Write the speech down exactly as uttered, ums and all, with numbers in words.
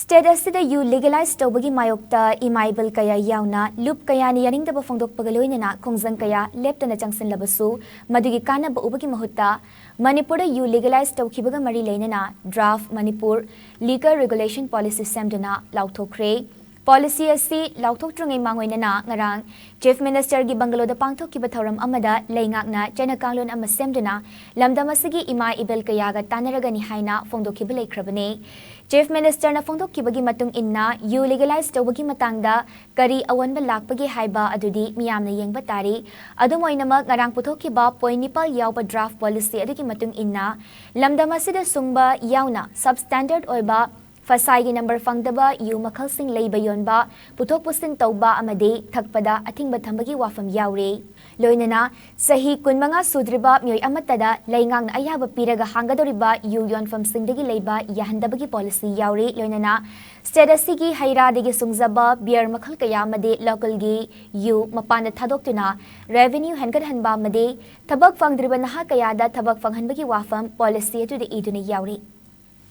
State ꯑꯁꯤꯗ U legalize ꯇꯧꯕꯒꯤ ꯃꯥꯌꯣꯛꯇ ꯏꯃꯥ ꯏꯕꯜ ꯀꯌꯥ ꯌꯥꯎꯅ ꯂꯨꯞ ꯀꯌꯥꯅ ꯌꯥꯅꯤꯡꯗꯕ ꯐꯣꯡꯗꯣꯛꯄꯒ ꯂꯣꯏꯅꯅ ꯈꯣꯡꯖꯪ ꯀꯌꯥ ꯂꯦꯞꯇꯅ ꯆꯪꯁꯤꯜꯂꯕꯁꯨ, ꯃꯗꯨꯒꯤ ꯀꯥꯟꯅꯕ ꯎꯕꯒꯤ ꯃꯍꯨꯠꯇ ꯃꯅꯤꯄꯨꯔꯗ ꯌꯨ legalize ꯇꯧꯈꯤꯕꯒ ꯃꯔꯤ ꯂꯩꯅꯅ draft Manipur Liquor Regulation Policy ꯁꯦꯝꯗꯨꯅ ꯂꯥꯎꯊꯣꯛꯈ꯭ꯔꯦ꯫ Policy ꯑꯁꯤ ꯂꯥꯎꯊꯣꯛꯇ꯭ꯔꯤꯉꯩ ꯃꯥꯡꯑꯣꯏꯅꯅ ꯉꯔꯥꯡ Chief Ministerꯒꯤ bungalow ꯗ ꯄꯥꯡꯊꯣꯛꯈꯤꯕ ꯊꯧꯔꯝ ꯑꯃꯗ ꯂꯩꯉꯥꯛꯅ ꯆꯠꯅ ꯀꯥꯡꯂꯣꯟ ꯑꯃ ꯁꯦꯝꯗꯨꯅ ꯂꯝꯗꯝ ꯑꯁꯤꯒꯤ ꯏꯃꯥ ꯏꯕꯦꯜ ꯀꯌꯥꯒ ꯇꯥꯟꯅꯔꯒꯅꯤ ꯍꯥꯏꯅ ꯐꯣꯡꯗꯣꯛꯈꯤꯕ ꯂꯩꯈ꯭ꯔꯕꯅꯤ꯫ Chief Ministerꯅ ꯐꯣꯡꯗꯣꯛꯈꯤꯕꯒꯤ ꯃꯇꯨꯡ ꯏꯟꯅ ꯌꯨ legalize ꯇꯧꯕꯒꯤ ꯃꯇꯥꯡꯗ ꯀꯔꯤ ꯑꯑꯣꯟꯕ ꯂꯥꯛꯄꯒꯦ ꯍꯥꯏꯕ ꯑꯗꯨꯗꯤ ꯃꯤꯌꯥꯝꯅ ꯌꯦꯡꯕ ꯇꯥꯔꯤ꯫ ꯑꯗꯨꯝ ꯑꯣꯏꯅꯃꯛ ꯉꯔꯥꯡ ꯄꯨꯊꯣꯛꯈꯤꯕ point ꯅꯤꯄꯥꯜ ꯌꯥꯎꯕ draft policy ꯑꯗꯨꯒꯤ ꯃꯇꯨꯡ ꯏꯟꯅ ꯂꯝꯗꯝ ꯑꯁꯤꯗ ꯁꯨꯡꯕ ꯌꯥꯎꯅ substandard ꯑꯣꯏꯕ ꯐꯁꯥꯏꯒꯤ number ꯐꯪꯗꯕ ꯌꯨ ꯃꯈꯜꯁꯤꯡ ꯂꯩꯕ ꯌꯣꯟꯕ, ꯄꯨꯊꯣꯛ ꯄꯨꯁꯤꯟ ꯇꯧꯕ ꯑꯃꯗꯤ ꯊꯛꯄꯗ ꯑꯊꯤꯡꯕ ꯊꯝꯕꯒꯤ ꯋꯥꯐꯝ ꯌꯥꯎꯔꯤ꯫ ꯂꯣꯏꯅꯅ ꯆꯍꯤ ꯀꯨꯟꯃꯉꯥ ꯁꯨꯗ꯭ꯔꯤꯕ ꯃꯤꯑꯣꯏ ꯑꯃꯠꯇꯗ ꯂꯩꯉꯥꯛꯅ ꯑꯌꯥꯕ ꯄꯤꯔꯒ ꯍꯥꯡꯒꯗꯧꯔꯤꯕ ꯌꯨ ꯌꯣꯟꯐꯝꯁꯤꯡꯗꯒꯤ ꯂꯩꯕ ꯌꯥꯍꯟꯗꯕꯒꯤ policy ꯌꯥꯎꯔꯤ꯫ ꯂꯣꯏꯅꯅ state ꯑꯁꯤꯒꯤ ꯍꯩ ꯔꯥꯗꯒꯤ ꯁꯨꯡꯖꯕ beer ꯃꯈꯜ ꯀꯌꯥ ꯑꯃꯗꯤ localꯒꯤ ꯌꯨ ꯃꯄꯥꯟꯗ ꯊꯥꯗꯣꯛꯇꯨꯅ revenue ꯍꯦꯟꯒꯠꯍꯟꯕ ꯑꯃꯗꯤ ꯊꯕꯛ ꯐꯪꯗ꯭ꯔꯤꯕ ꯅꯍꯥ ꯀꯌꯥꯗ ꯊꯕꯛ ꯐꯪꯍꯟꯕꯒꯤ ꯋꯥꯐꯝ policy ꯑꯗꯨꯗ ꯏꯗꯨꯅ ꯌꯥꯎꯔꯤ꯫